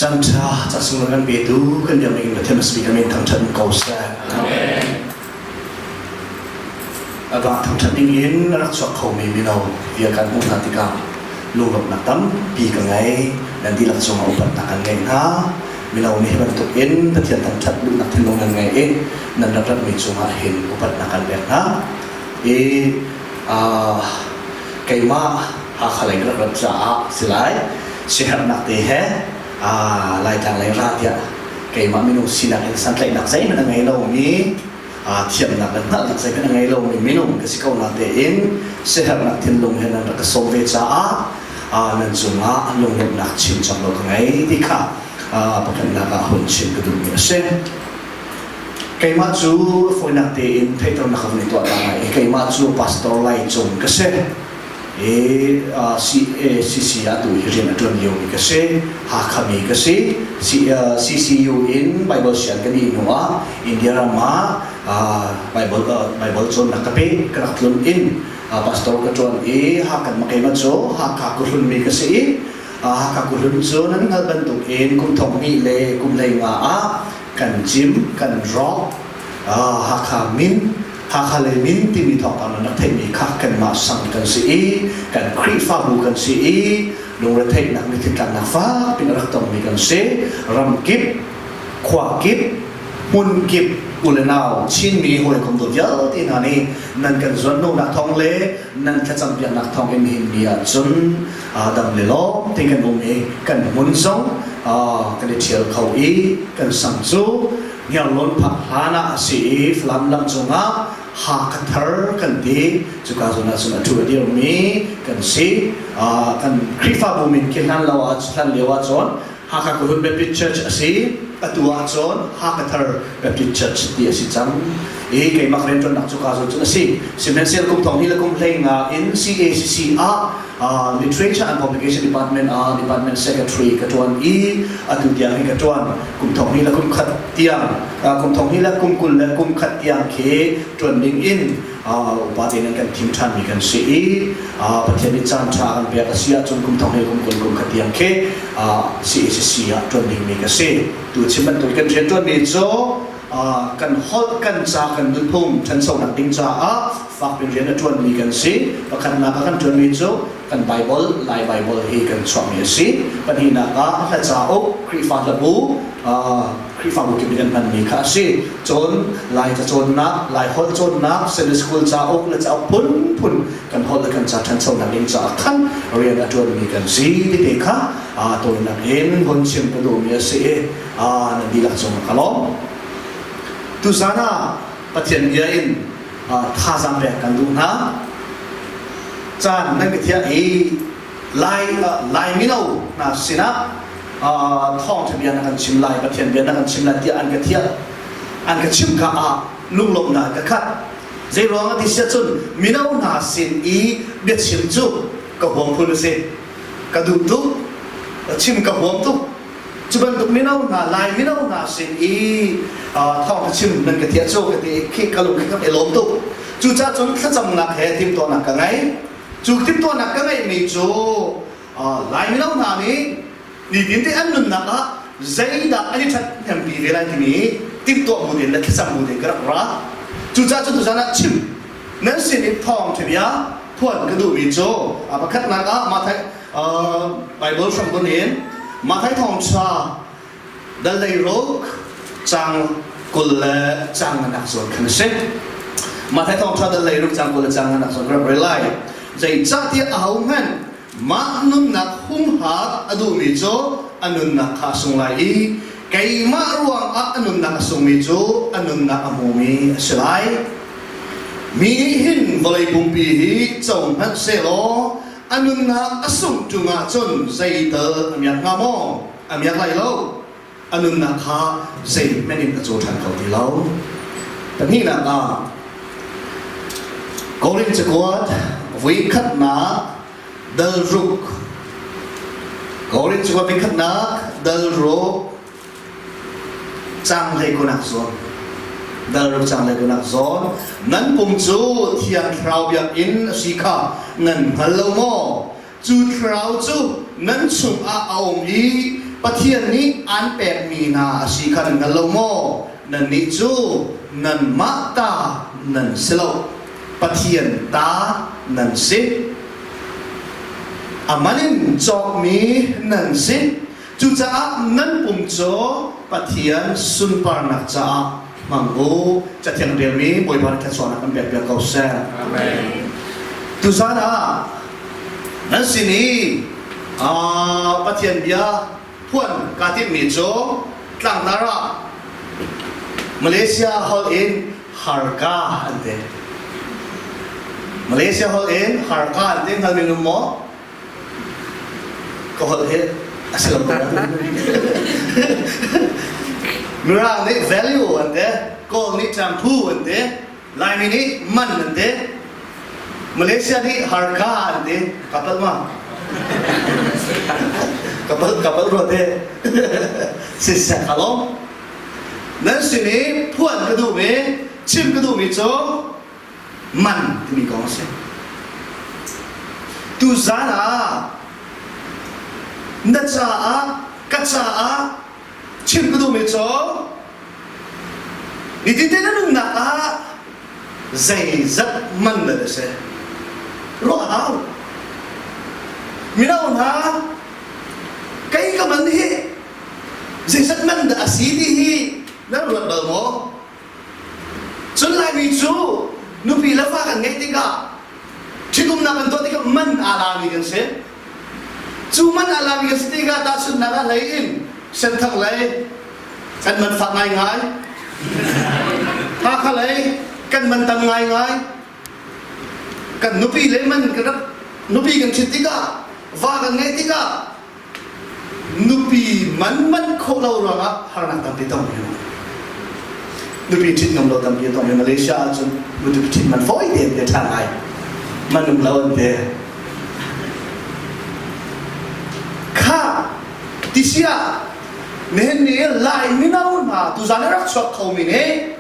Chan ṭha ca sunglawi kan petu kan biakinn Pathian a simi kan min thangṭhat in ko seh. A va thangṭhat ding in a rak chuak khomi mino bia kan hmuh hna tikah lunglawmhnak tampi ka ngei. Nan dihlak cungah upatnak kan ngeih hna. Mino nih hi bantuk in Pathian thangṭhat duhnak thinlung nan ngei i nan rak ratmi cungah hin upatnak kan pek hna. I keimah Hakha lei ka rak rat caah si lai siaherhnak te he Laitlang lei ra tiah keimah minung sinak in santlaihnak zeihmanh a ngei lomi thiamnak le hngalhnak zeihmanh a ngei lomi minung ka si ko na tein siaherhnak thinlung he nan rak ka sawm ve caah nan cungah lunglawmhnak chim cang lo ka ngei ti kha pakhatnak ah hun chim ka duhmi a si. Keimah cu fawinak tein theihternak ka vun i tuah ta lai i keimah cu Pastor Lai Cung ka si. I CACC ah tu hi rian a ṭuan liomi ka si. Hakha mi ka si. CCU in Bible sian ka dih hnu ah India ram ah Bible Bible cawnnak ka pe ka rak tlun in pastor ka ṭuan i Hakha keimah cu Hakha kuhlunmi ka si i Hakha kuhlun cu nan hngalh bantuk in kum thong hnih le kum 15 ah kan cim kan rawk Hakha min Hakha lei min timi thawngpang nan rak theihmi kha kanmah sang kan si i kan Khrihfabu kan si i lungretheihnak mithitlaknak fak in a rak tongmi kan si ramkip khua kip hmun kip u le nau Chinmi hawikom dawt vialte hna nih nan kan zuanhnawhnak thawng le nan thlacam piaknak thawng in nihin ni ah cun dam le lawm te kan um i kan hmun zong kan i ṭhial kho i kan sang cu Hniarlawn phak hlan ah a si i Falam lam cungah Hakha thar kan ti cuka zawn ah cun a ṭhu a dirmi kan si kan Khrihfabu min khi hlan lo ah hlan lio ah cun Hakha Kuhun Baptist Church a si atu ah cun Hakha thar Baptist Church ti a si cang i keimah rianṭuannak cuka zawn cun a si sihmanhsehlaw kum thong hi le kum 15 in CACC ah Literature and Publication Department ah Department Secretary ka ṭuan i atu tiang hi ka ṭuan. Kum thong hnih le kum khat tiang kum thong hnih le kum 20 le kum khat tiang khi ṭuan ding in upa tein an kan thim ṭhanmi kan si i Pathian nih caan ṭha kan pek a si ahcun kum thong hnih le kum 20 kum khat tiang khi CACC ah ṭuan dingmi ka si. Tu chim bantuk kan rian ṭuanmi cu kan holh kan ca kan nunphung ṭhanchonak ding caah fakpi rian a ṭuanmi kan si. Pakhatnak ah kan ṭuanmi cu kan Bible, Lai Bible hi kan chuahmi a si. Pahnihnak ah hla cauk, Khrihfa hlabu, Khrihfabu kip nih kan hmanmi kha a si. Cun Lai ca cawnnak, Lai holh cawnnak, Sunday school cauk le cauk phunphun kan holh le kan ca ṭhanchonak ding caah khan rian a ṭuanmi kan si ti te kha tawinak in hun chim ka duhmi a si i nan dihlak cung ka lawm. Tuzan ah Pathian bia in thazaang pek kan duh hna. Caan nan ka thiah i Lai Lai mino hna sinah thawngṭha bia na kan chim lai, Pathian bia na kan chim lai tiah an ka thiah. An ka chim ka ah lunglawmhnak ka khat. Zei ruang ah ti siah cun mino hna sin i biachim cu ka huam phun a si. Ka duh tuk. Chim ka huam tuk. Cu bantuk mino hna Lai mino hna sin i thawngṭha chim nan ka thiah cu ka ti khi ka lung khi ka i lawm tuk. Cucaah cun thlacamnak he timhtuahnak ka ngei. Cu timhtuahnak ka ngeihmi cu Lai mino hna nih nitin te an nunnak ah zeidah an i ṭhathnempi ve lai timi timhtuah bu tein le thlacam bu tein ka rak ra. Cucaah cun tuzan ah chim nan sin in thawngṭha bia phuan ka duhmi cu pakhatnak ah Matthai Bible hrambunh in Matthai thawngṭha dal 16 caang 20 le caang nganak zawn khan a si. Matthai thawngṭha dal 16 caang 20 le caang nganak zawn ka rak rel lai. Zeicahtiah ahohmanh mah nunnak humhak a duhmi cu a nunnak kha a sung lai i keimah ruangah a nunnak a sungmi cu a nunnak a hmumi a si lai. Mi nih hin vawlei pumpi hi co hmanh sehlaw a nunnak a sungh ṭung ahcun zeital a miak hnga maw? A miak lai lo. A nunnak kha zeihmanh in a caw ṭhan kho ti lo. Pahnihnak ah, Korin cakuat voikhatnak dal ruk Korin cakuat voikhatnak dal ruk Caang kunak zawn. Dal caang kunak zawn. Nan pum cu Thiang Thlarau biakinn a si kha nan hngal lo maw? Cu Thlarau cu nan chungah a um i Pathian nih an pekmi hna a si kha nan hngal lo maw? Nannih cu nanmah ta nan si lo, Pathian ta nan si. A man in cawkmi nan si. Cucaah nan pum cu Pathian sunparnak caah hmang u. Cathiang relmi Bawipa nih thluachuahnak kan pek piak ko seh. Amen. Tuzan ah nan sin i Pathian bia phuan kaa timhmi cu tlangtar ah Malaysia holh in harka an ti. Malaysia holh in harka an ti hngal minung maw? Ka holh hi a si lo Mirang nih value an ti, Kawl nih ṭamphu an ti, Laimi nih man an ti, Malaysia nih harka an ti. Kapal ma? Kapal kapal rua te. Siseh kalom. Nan sin i phuan ka duhmi, chim ka duhmi cu man timi kong a si. Tuzan ah na caah ka caah chim ka duhmi cu nitinte na nunnak ah zeizat man dah na si ruah a hau mino hna kei ka man hi zeizat man dah a si ti hi nan ruat bal maw Cun Laimi cu nupi le fa kan ngeih tikah ṭhitumnak kan tuah tikah man aa lami kan si. Cu man aa lami kan si tikah tahchunhnak ah hlei in Senthang lei kan man fak ngaingai. Hakha lei kan man tam ngaingai. Kan nupi le man kan rak nupi kan ṭhit tikah va kan ngeih tikah Nupi man manh khawh lo ruangah harnak tampi tong mi nupi ṭhit ngam lo tampi tong mi Malaysia ahcun nupi ṭhit man fawi tein te ṭha ngai man um lo an te kha tisia nihin ni Lai mino hna tuzan i rak chuak kho mi nih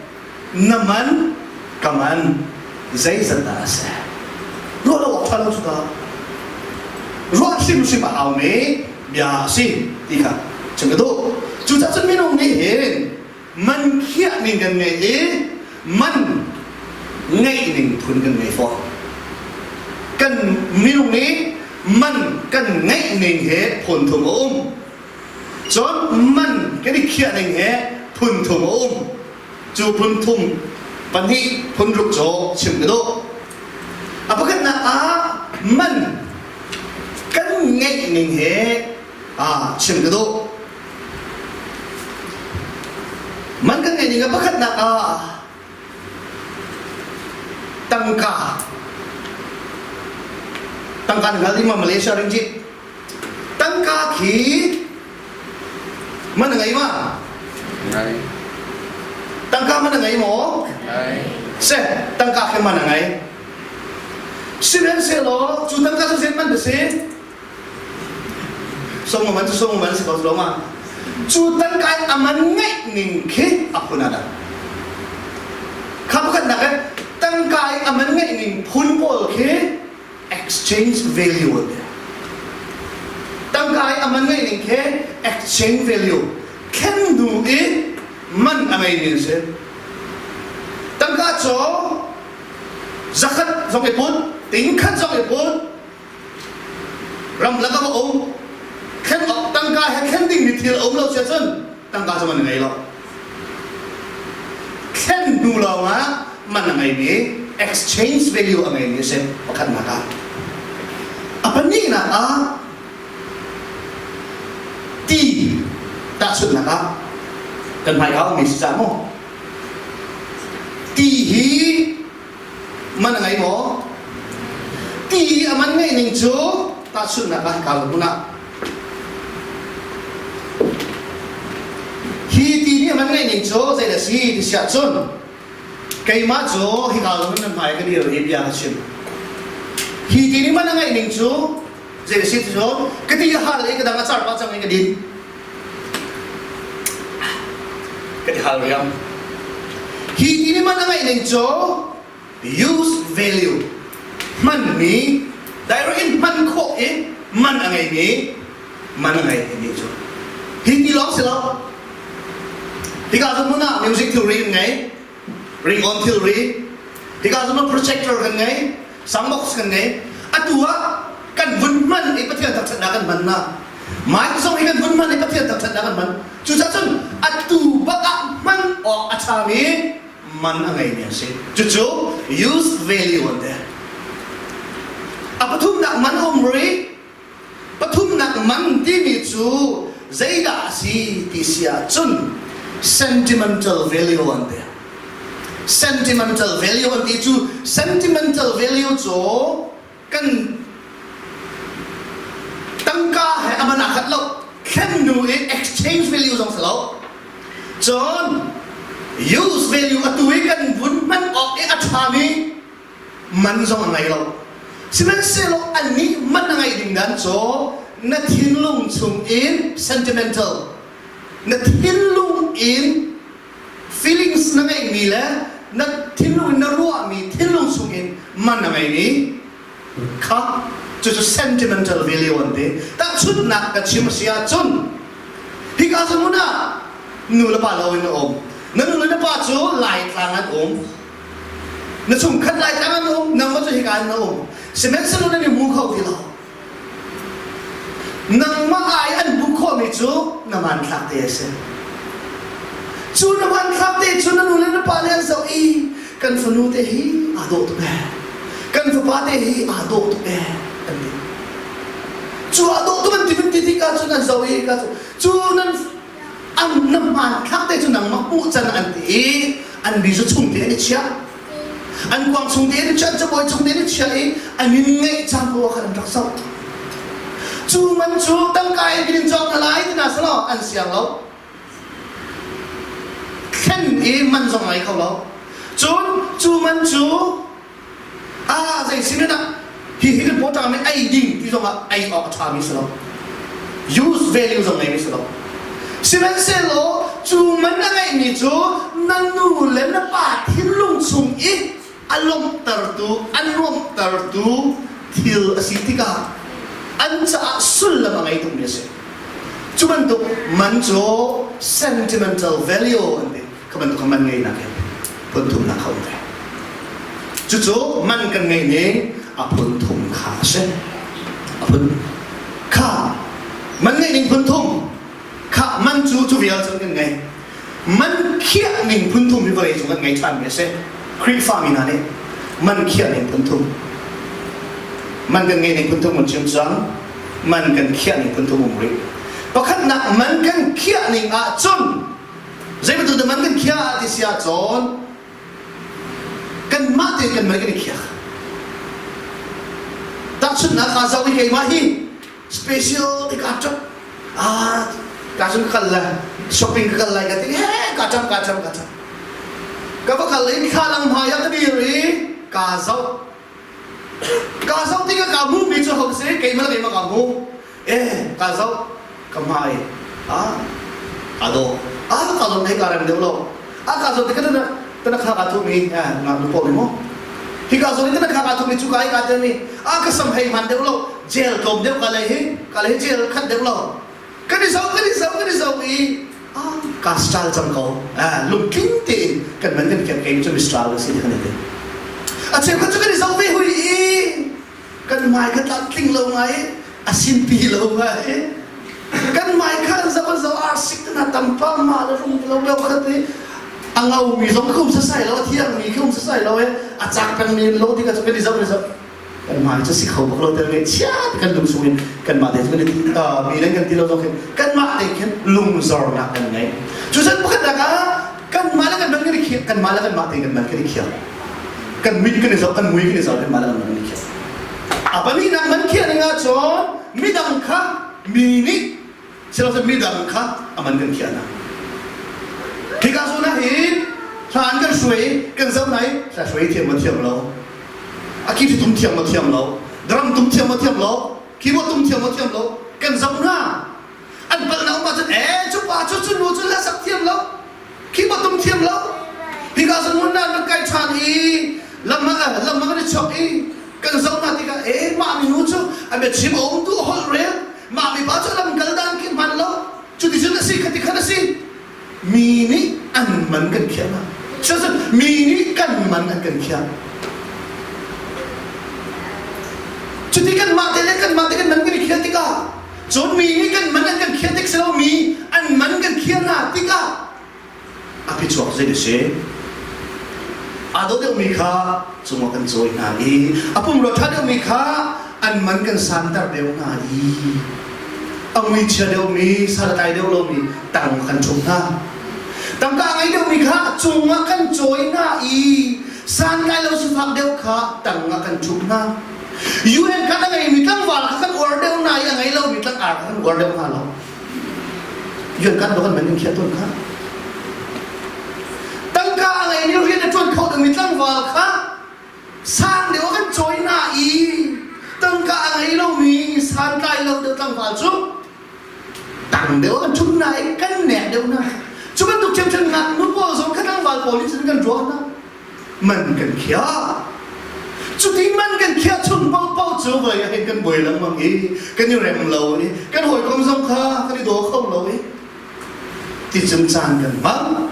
na man ka man zeizat dah a si ruah lo awk ṭha lo cu ta ruah hrimhrim a haumi bia a si ti kha chim ka duh cucaah cun minung nih hin man khiah ning kan ngei i man ngeih ning phun kan ngei fawn kan minung nih man kan ngeih ning he phun thum a um Cun man kan i khiah ning he phun thum a um. Cu phun thum pahnih phun ruk cu chim ka duh. A pakhatnak ah man kan ngeih ning he ah chim ka duh. Man kan ngeih ning a pakhatnak ah tangka tangka na hngal ding ma Malaysia ringgit Tangka khi man a ngei ma? Ngei. Tangka man a ngei maw? Ngei. Se, tangka khi man a ngei. Sihmanhsehlaw cu tangka cu zei man a si? Song man cu song man si ko lo ma? Cu tangka in a man ngeih ning khi a phun a dang. Kha pakhatnak in tangka in a man ngeih ning phun pawl khi exchange value an ti. Tangka i a man ngeih ning khi exchange value thlen hnu i man a ngei mi si. Tangka cu zakhat zong i put, tingkhat zong i put, ramlak a va um, thlen tangka he thlen ding mi thil a um lo sia cun tangka cu man a ngei lo. Thlen hnu lawngah man a ngeimi exchange value a ngeimi a si pakhatnak ah. A pahnihnak ah ti tahchunhnak ah kan hmaika ummi si cah mu. Ti hi man a ngei maw? Ti i a man ngeih ning cu tahchunhnak ah hika hmun ah hi ti nih a man ngeih ning cu zei a si ti siah cun keimah cu hika hmun nan hmai ka dir i bia ka chim. Hi ti nih man a ngeih ning cu zei a si ti cun ka ti a hal i ka dang a car pah cang i ka din. Ka ti hal riam. Hi ti nih man a ngeih ning cu use value hmanmi direct in hman khawh i man a ngeimi man a ngei timi cu. Hi ti lawng si lo. Hika zawn hmun ah music thilri kan ngei. Ringawn thilri. Hika zawn ah projector kan ngei. Soundbox kan ngei. Atu ah kan vun hman i Pathian thangṭhatnak kan hman na. Mic zong hi kan vun hman i Pathian thangṭhatnak kan hman. Cucaah cun atu bak ah hman awk a ṭhami man a ngeimi an si. Cucu use value an ti. A pathumnak man a um rih. Pathumnak man timi cu zeidah a si ti si ahcun sentimental value an ti. Sentimental value an ti cu sentimental value cu kan tangka he a man aa khat lo. Thlen hnu i exchange value zong si lo. Cun use value atu i kan vun hman awk i a ṭhami man zong a ngei lo. Sihmanhsehlaw annih man a ngeih ding dan cu na thinlung chung in sentimental na thinlung in feelings na ngeihmi le na thinlung in na ruahmi thinlung chung in man a ngeimi kha cucu sentimental value an ti. Tahchunhnak ka chim a si ahcun hika zamun ah nu le pa lo in na um. Na nu le na pa cu Laitlang an um. Na chungkhat Laitlang an um, nangmah cu hika in na um. Sihmanhsehlaw nan i hmu kho ti lo. Nangmah ai an hmuh khawhmi cu na hmanthlak te a si. Cu na hmanthlak te cu na nu le na pa nih an zoh i kan fanu te hi aa dawh tuk ee. Kan fapa te hi aa dawh tuk ee an ti. Cu aa dawh tuk an ti an ti tikah cun an zoh i ka cu cu nan an na hmanthlak te cu nangmah hmuh can an ti i an bi cu chung te an i chiah. An kuang chung te in chiah cabuai chung te in chiah i an in ngeih cang ko khan an rak zoh. Cu man cu tangka in kan in cawk hna lai ti hna selaw an siang lo. Thlen i man zong ngei kho lo. Cun cu man cu ah zei sin ah hi hi kan pawṭam i ei ding ti zongah ei awk a ṭhami si lo. Use value zong ngeimi si lo. Sihmanhsehlaw cu man a ngeihmi cu na nu le na pa thinlung chung i a lawmhtertu, a nuamhtertu thil a si tikah an caah sullam a ngei tukmi a si. Cu bantuk man cu sentimental value an ti. Kha bantuk man ngeihnak hi phun thumnak kha um ve. Cucu man kan ngeih ning a phun thum kha a si. A phun kha man ngeih ning phun thum kha man cu cu vial cun kan ngei. Man khiah ning phun thum hi vawlei cung kan ngei ṭhan mi a si. Khrihfa mi hna nih man khiah ning phun thum. Man kan ngeih ning phun thum kan chim cang. Man kan khiah ning phun thum um rih. Pakhatnak man kan khiah ning ahcun Zei bantuk dah man kan khiah ti si ahcun kanmah tein kan man kan i khiak. Tahchunhnak ah zoh i keimah hi special te kaa ṭap. Ah, ka cun ka kal lai, shopping ka kal lai ka ti, he ka ṭap, ka ṭap, ka ṭap. Ka va kal i thlalang hmai ah ka dir i kaa zoh. Kaa zoh tikah kaa hmuhmi cu ho si keimah le keimah kaa hmu. Eh, kaa zoh, ka hmai, ah, aa dawh. Ah, kaa zawn hei kaa rem deuh lo. Ah, kaa zawn tikah tana tana kha kaa thuhmi, eh, ngaknu pawl nih maw? Hi kaa zawn i tana kha kaa thuhmi cu ka i kaa telmi, ah, ka sam hei hman deuh lo, gel tlawm deuh ka lei hi, ka lei hi gel khat deuh lo. Kan i zoh, kan i zoh, kan i zoh i, ah, ka style cang ko. Eh, lungtling tein kan man kan kiak kei cu mi style ka si ti kan i ti. A cheukhat cu kan i zoh ve hui i, kan hmai kha tlamtling lo ngai a sinpi lo ngai kan hmai kha an zoh an zoh arsik te hna tampa ma le rung lo lo kha ti a ngo mi zong khum sasai lo a thiang mi khum sasai lo e a cak peng mi lo ti ka kan i zoh kan zoh kan hmai cu si kho bak lo tel ngai chia kan lung sung in kan mah te cu kan mi le kan ti lo zong khin kan mah te khin lungzornak kan ngei cu cun pakhat nak ah kan mah le kan man kan i khiah kan mah le kan mah te kan man kan i khiah kan mit kan i zoh kan mui kan i zoh kan mah le kan man kan i khiah a pahnihnak man khiah ning ahcun midang kha mi nih silose midang kha a man kan khiah hna hika zawn ah hin hla an kan hruai kan zoh hna i hla hruai thiam maw thiam lo a ki tum thiam maw thiam lo drum tum thiam maw thiam lo keyboard tum thiam maw thiam lo kan zoh hna an palhnak um ahcun ee cu pa cu cu nu cu hla sak thiam lo khi ba tum thiam lo hika zong mun nan kan kai ṭhan i lam lam kan i chok i kan zoh hna tikah ee mah minu cu a biachim a um tu a holh rel mah mipa cu lam kal dan khi hman lo cuticun a. si, khati khan a si. Mi nih an man kan khiah hna. Cucu mi nih kan man an kan khiah. Cuti kanmah te le kanmah te kan man kan i khiah tikah cun mi nih kan man an kan khiah tik si lo mi an man kan khiah hna tikah a phichuak zei a si? Aa dawh deuhmi kha cungah kan cawi hna i a pumrua ṭha deuhmi kha an man kan santer deuh hna i a muichia deuhmi sal a tlai deuh lomi tang kan ṭhum hna. Tangka a ngei deuhmi kha cungah kan cawi hna i santlai lo sifak deuh kha tangah kan ṭhum hna. UN kha a ngeimi tlangval kha kan uar deuh hna i a ngei lomi tlangar kha kan uar deuh hna lo. Yuan kan kan man in khiah tawn kha. Tangka a ngeimi rian a ṭuan kho dingmi tlangval kha sang deuh kan cawi hna i tangka a ngei lomi santlai lo deuh tlangval cu tang deuh kan ṭhum hna i kan nek deuh hna. Cu bantuk ṭhiamṭhiam ngaknu pawl zong kha tlangval pawl nih cun kan ruah hna. Man kan khiah. Cuti man kan khiah chung paohpaoh cu vawlei ah hin kan buai lengmang i kan i rem lo i kan hawikom zong kha kan i daw kho lo i ticun caan kan hmang.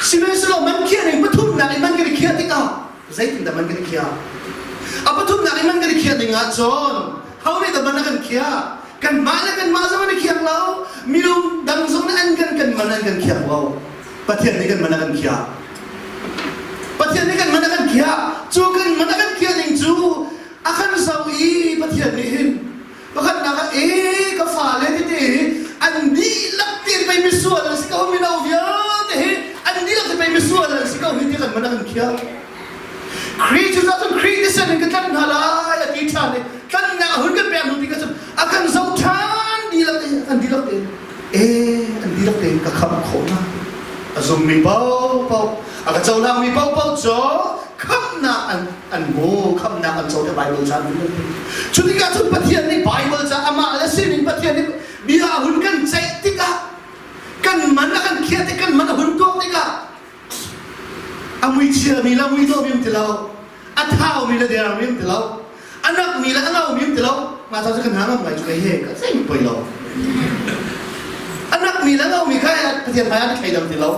Sihmanhsehlaw man khiah ning pathumnak in man kan i khiah tikah zeitindah man kan i khiah? A pathumnak in man kan i khiah ding ahcun ho nih dah man a kan khiah? Kanmah le kanmah zong an i khiak lo, minung dang zong nih an kan kan man an kan khiak lo. Pathian nih kan man a kan khiah. Pathian nih kan man a kan khiah. Cu kan man a kan khiah ning cu a kan zoh i Pathian nih hin pakhatnak ah ee ka fale tete hi an dihlak tein pei misual an si ko mino vialte hi an dihlak te pei misual an si ko hi ti kan man a kan khiah. Khrih cu cun Khrih thisen in ka tlanh hna lai a ti ṭhan i tlanhnak a hun kan pek hnu ti ka cun a kan zoh ṭhan dihlak te an dihlak te ee an dihlak tein ka khamh khawh hna a zummi paohpaoh a ka cohlangmi paohpaoh cu khamhnak an an hmu khamhnak an co te Bible ca an hun cu tikah cun Pathian nih Bible ca amah le sining Pathian nih bia a hun kan ceih tikah kan man a kan khiah tik kan man a hun tuak tikah a muichia mi le mui dawh mi um ti lo a thau mi le derang mi um ti lo a nak mi le a ngau mi um ti lo mah ca cu kan hna ngam ngai cu kei he ka zei poi lo a nak mi le ngau mi kha Pathian hmai ah thleidang ti lo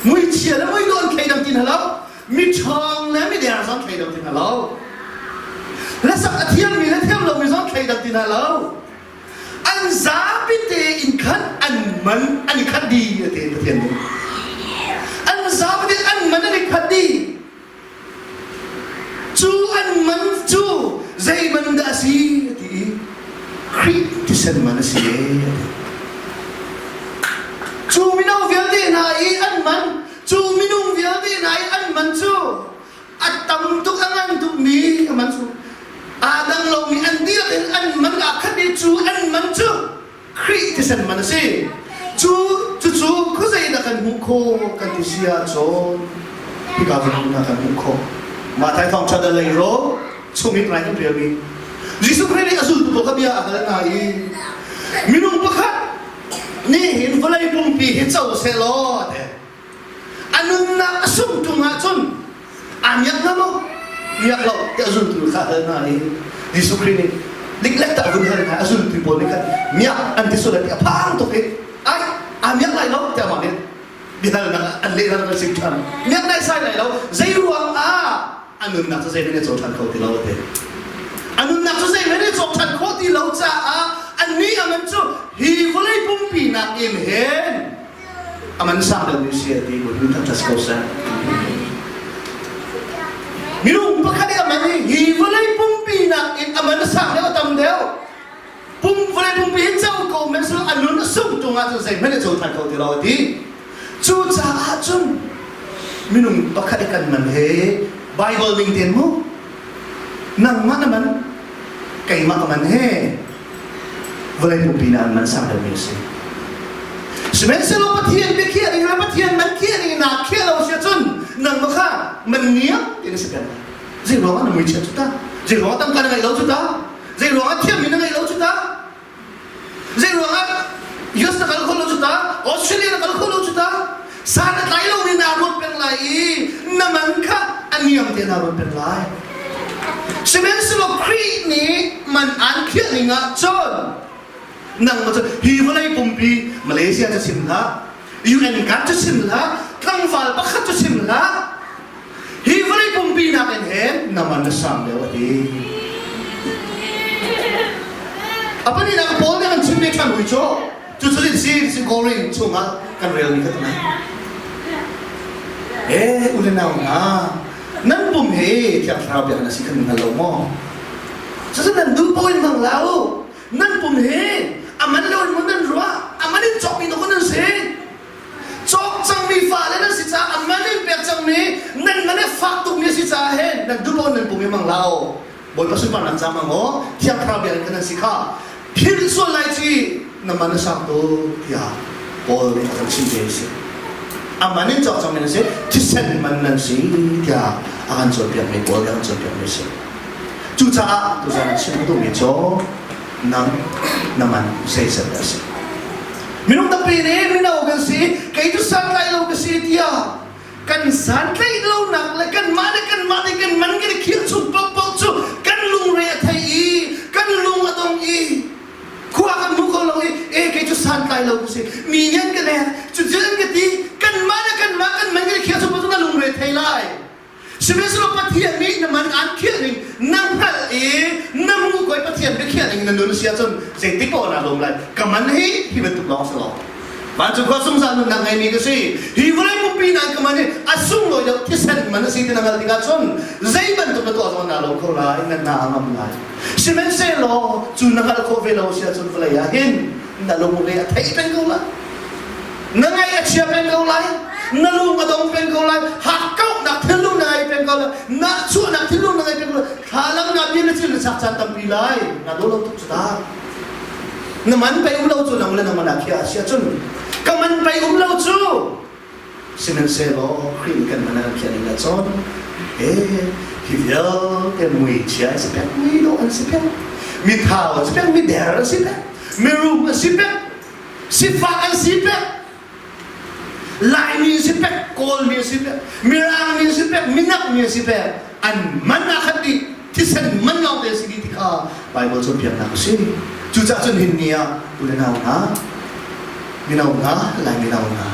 muichia le mui dawh an thleidang ti hna lo mi ṭhawng le mi der zong thleidang ti hna lo hlasak a thiam mi le thiam lo mi zong thleidang ti hna lo an zapi tein khan an man an i khat dih a ti Pathian nih an zapi tein an man an i khat dih cu an man cu zei man dah a si a ti i Khrih thisen man a si e a ti cu mino vialte hna i an man cu minung vialte hna i an man cu a tam tuk a ngan tukmi a man cu aa dang lomi an dihlak in an man aa khat i cu an man cu Khrih thisen man a si. Cu cucu khuazei dah kan hmuh khawh kan ti si ahcun hika vun ah kan hmuh khawh. Matthai thawngṭha dal lei ro chung i rai kan relmi Jesuh Khrih nih a zultu pawl kha bia a hal hna i minung pakhat nih hin vawlei pumpi hi co seh law a ti. A nunnak a sungh ṭung ahcun aa miak hnga maw? Miak lo tiah zultu kha hal hna i Jesuh Khrih nih liklek tah vun hal hna a zultu pawl nih khan miak an ti sual ti a phang tuk i ai aa miak lai lo tiah amah nih biahalnak an lehnak an sim ṭhan. Miak nai sai lai lo zei ruang ah a nunnak cu zeihmanh a caw ṭhan kho ti lo a ti. A nunnak cu zeihmanh a cawk ṭhan khawh ti lo caah annih a man cu hi vawlei pumpi nakin hin a man sang deuhmi si a ti Bawipa thangṭhat si ko seh. Minung pakhat i a man hi hi vawlei pumpi nakin a man a sang deuh a tam deuh. Pum vawlei pumpi hi co ko men a nun a sung ṭung ahcun zeihmanh a co ṭhan kho ti lo a ti. Cucaah cun minung pakhat i kan man he Bible ning tein mu nangmah na man keimah ka man he vawlei pumpi na an man sang deuhmi a si. Sihmanhsehlaw Pathian biakhiah ding le Pathian man khiah ding naa khiah lo si ahcun nangmah kha man niam ti na si peng lai. Zei ruangah na muichiat cu ta? Zei ruangah tangka na ngeih lo cu ta? Zei ruangah thiammi na ngeih lo cu ta? Zei ruangah US na kal kho lo cu ta? Australia na kal kho lo cu ta? San a tlai lomi naa ruat peng lai i na man kha a niam te naa ruat peng lai. Sihmanhsehlaw Khrih nih man aan khiah ning ah cun. Nang cu hi vawlei pumpi Malaysia cu chim hlah, UN card cu chim hlah, tlangval pakhat cu chim hlah. Hi vawlei pumpi nakin he na man na sang deuh a ti. A pahnihnak Paul nih kan chim ve ṭhan hui cu cucu si si Korin chungah kan relmi kha tunai. Eh u le nau hna, nan pum hi Thiang Thlarau biak na si kan hngal lo maw? Cucu nan duh paoh in hmang hlah u. Nan pum hi a man lo in maw nan ruah? A man in cawkmi dawh nan si. Cawk cangmi fale nan si caah a man in pek cangmi nan man i fak tukmi a si caah hin nan duh paoh in nan pum hi hmang hlah u. Bawipa sunparnak ca hmang aw Thiang Thlarau biak in kan nan si kha philh sual lai ci na man a sang tuk tiah Paul nih a kan chim ve a si. A man in cawk cangmi nan si, thisen man nan si tiah a kan cawnpiakmi Paul nih a kan cawnpiakmi a si. Cucaah tuzan a chim duhmi cu nang na man zeizat dah a si. Minung tampi nih mino kan si, kei cu santlai lo ka si tiah kan santlaih lonak le kanmah le kanmah nih kan man kan i khirh chung paohpaoh cu kan lungre a thei i kan lung a dong i khua kan hmu kho lo i e kei cu santlai lo ka si mi nih an ka nek cucu an ka ti kanmah le kanmah kan man kan i khirh chung paoh cu na lungre thei lai Sihmanhsehlaw Pathian nih na man aan khiah ning na hngalh i na hmuh ko i Pathian biakhiah ning na nun a si ahcun zeitik paoh naa lawm lai. Ka man hi hi bantuk lawng si lo. Vancung khua zungzal nunnak ngeimi ka si. Hi vawlei pumpi nain ka man hi a sunglawi deuh thisen man a si ti na hngalh tikah cun zei bantuk na tuah zong naa lawm kho lai, na hna a ngam lai. Sihmanhsehlaw cu na hngalh khawh ve lo si ahcun vawlei ah hin na lungre a thei peng ko lai. Na ngaih a chia peng ko lai. Na lung a dong peng ko lai. Hakkauhnak thinlung na ngei peng ko lai. Nahchuahnak thinlung na ngei peng ko lai. Thlalang na bia na cil na chak caan tampi lai. Na daw lo tuk cu ta. Na man pei um lo cu nang le nangmah na khiah a si ahcun ka man pei um lo cu sihmanhsehlaw Khrih nih kan man a kan khiah ning ahcun eh hi vialte muichia an si peng mi dawh an si peng mi thau an si peng mi der an si peng mirum an si peng sifak an si peng Laimi an si pek, Kawlmi an si pek, Mirangmi an si pek, Minakmi an si pek, an man ah khat dih, thisen man lawng te si dih ti kha Bible cawnpiaknak a si. Cucaah cun hin ni ah u le nau hna, mino hna, Lai mino hna,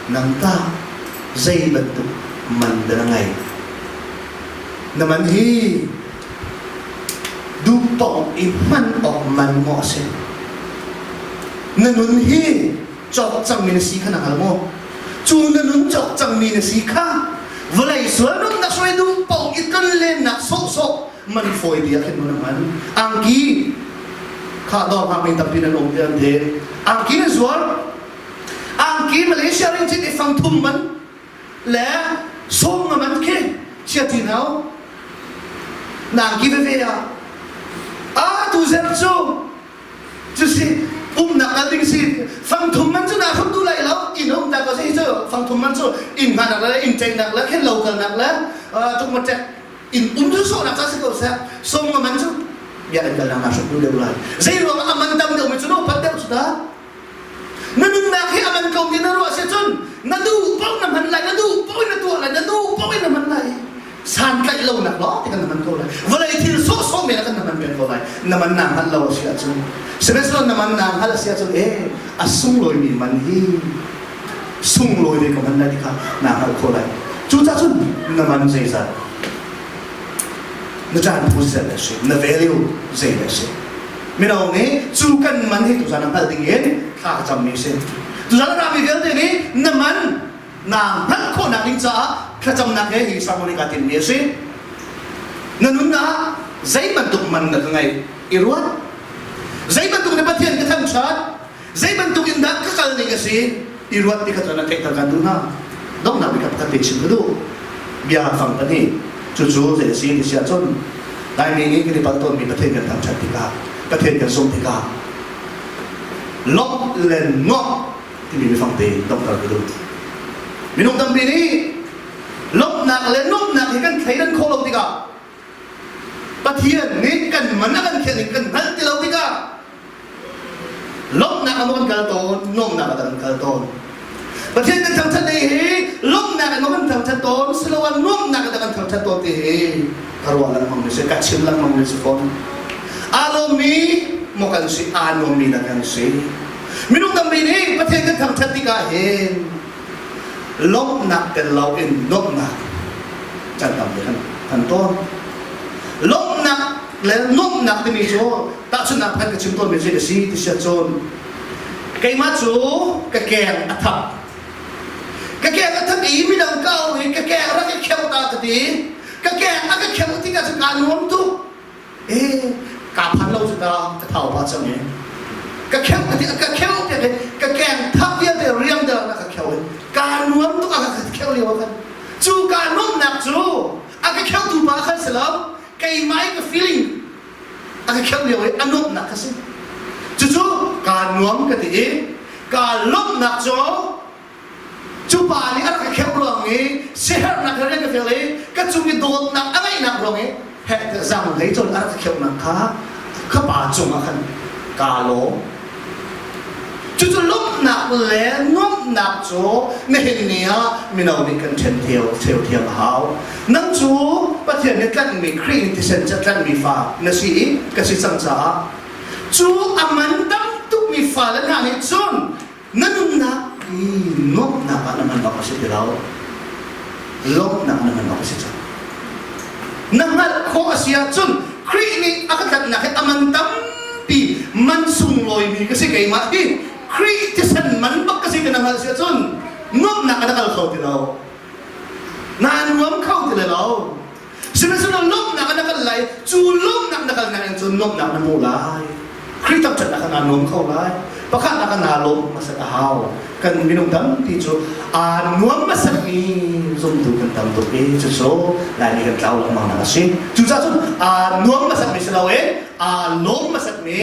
nang tah zei bantuk man dah na ngeih? Na man hi duh paoh i hman awk man maw a si? Na nun hi cawk cangmi na si kha na hngal maw? Cu na nun cawk cangmi na si kha vawlei sual nunnak hruai duh paoh i tlonlennak sawhsawh man fawi bia khin na hman. Angki kha dawr hngakmi tampi nan um ti an ti. Angki na zuar. Angki Malaysia ringcit i fang thum man le sawm nga man khi chia ti nau nang ki veve ah a tu zer cu cu si umnak kal ding si fang thum man cu na hrum tu lai lo inn um ta ko si cu fang thum man cu inn hmanak le inn cheinak le khin lo kalnak le tuk ma tek in um cu sawhnak ca si ko seh sawm nga man cu bia kan kalnak na hrum tu deuh lai zei ruang ah a man tam deuh mi cu no pat deuh cu ta Na nunnak hi a man ko ti na ruah si cun na duh paoh na hman lai, na duh paoh in na tuah lai, na duh paoh in na hman lai. Santlaih lonak lawng te kan na hman ko lai. Vawlei thil sawhsawh men ah kan na hman peng ko lai. Na man naa hngalh lo a si ahcun. Sihmanhsehlaw na man naa hngalh a si ahcun ee a sunglawimi man hi sunglawi ve ka hman lai ti kha naa hngalh khawh lai. Cucaah cun na man zeizat na caan phu zeizat a si, na value zeidah a si. Mino nih cu kan man hi tuzan a hngalh ding in thla ka cammi a si. Tuzan a rami vialte nih na man naa hngalh khawhnak ding caah thlacamnak he hi sermon hi kaa timmi a si. Na nunnak zei bantuk man na ka ngeih i ruat. Zei bantuk na Pathian ka thangṭhat, zei bantuk in dah ka kal ning a si i ruat ti kha cun a theihter kan duh hna. Donghnak bik ah pakhat te chim ka duh. Bia fang pahnih cucu zei a si ti si ahcun Laimi nih kan i palh tawnmi Pathian kan thangṭhat tikah Pathian kan zumh tikah lawmh le nuamh timi biafang te donghter ka duh. Minung tampi nih lawmhnak le nuamhnak hi kan thleidan khawh lo tikah Pathian nih kan man a kan khiah ning kan hngalh ti lo tikah lawmhnak ah maw kan kal tawn nuamhnak ah dah kan kal tawn Pathian kan thangṭhat ni hi lawmhnak in maw kan thangṭhat tawn siloah nuamhnak in dah kan thangṭhat tawn ti hi ka ruah lengmang mi si ka chim lengmang mi si fawn aa lawmmi maw kan si aa nuammi dah kan si? Minung tampi nih Pathian kan thangṭhat tikah hin lawmhnak tel loin nuamhnak can tampi kan kan tawn. Lawmhnak le nuamhnak timi cu tahchunhnak pakhat ka chim tawnmi cu a si ti siah cun keimah cu ka keng a thap. Ka keng a thap i midang ka au i ka keng rak i kheuh ta ka ti. Ka keng a ka kheuh tikah cun kaa nuam tuk. Eh, kaa phan lo cu ta ka thau pah cang i. Ka kheuh ka ti ka kheuh piak i ka keng thap vialte riang deuh na ka kheuh i kaa nuam tuk a ka kheuh lio ah khan cu kaa nuamhnak cu a ka kheuhtu pa khan si lo keimah i ka feeling a ka kheuh lio i a nuamhnak ka si. Cucu kaa nuam ka ti i kaa lawmhnak cu Cu pa nih a rak ka kheuh ruang i siaherhnak he rian ka fial i ka cung i dawtnak a ngeihnak ruang i heh tiah zang hlei cun a rak ka kheuhnak kha ka pa cungah khan kaa lawm. Cucu lawmhnak le nuamhnak cu nihin ni ah mino nih kan ṭhen theo theo thiam a hau. Nang cu Pathian nih tlanhmi Khrih nih thisen cu a tlanhmi fa na si i ka si cang caah cu a man tam tukmi fale hna nih cun Na nunnak i nuamhnak ah na hman awk a si ti lo. Lawmhnak na hman awk a si cang. Na hngalh khawh a si ahcun Khrih nih a ka tlanhnak hi a man tampi man sunglawimi ka si keimah hi Khrih thisen man bak ka si ti na hngalh si ahcun nuamhnak ah na kal kho ti lo. Naa nuam kho ti lo. Sihmanhsehlaw lawmhnak ah na kal lai, cu lawmhnak na kalnak in cun lawmhnak na hmu lai. Khrih thangṭhatnak ah naa nuam kho lai. Pakhatnak ah naa lawm hmasat a hau. Kan minung tampi cu aa nuam hmasatmi zumtu kan tam tuk i cucu Laimi kan tlau lengmang nak a si. Cucaah cun aa nuam hmasatmi si loin aa lawm hmasatmi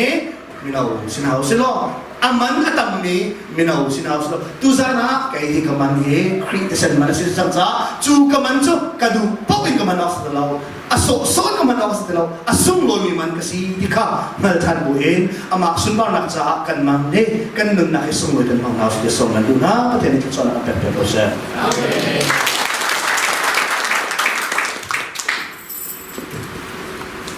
mino si hna usih law a man a tammi mino si hna usih law tuzan ah kei hi ka man hi Khrih thisen man a si cang caah cu ka man cu ka duh paoh in ka man awk si ti lo a sawhsawh in ka man awk si ti lo a sunglawimi man ka si ti kha hngal ṭhan bu in amah sunparnak caah kan man nih kan nunnak hi sunglawi kan hmang hna usih ti sawm kan duh hna Pathian nih thluachuahnak an pek piak ko seh. Amen.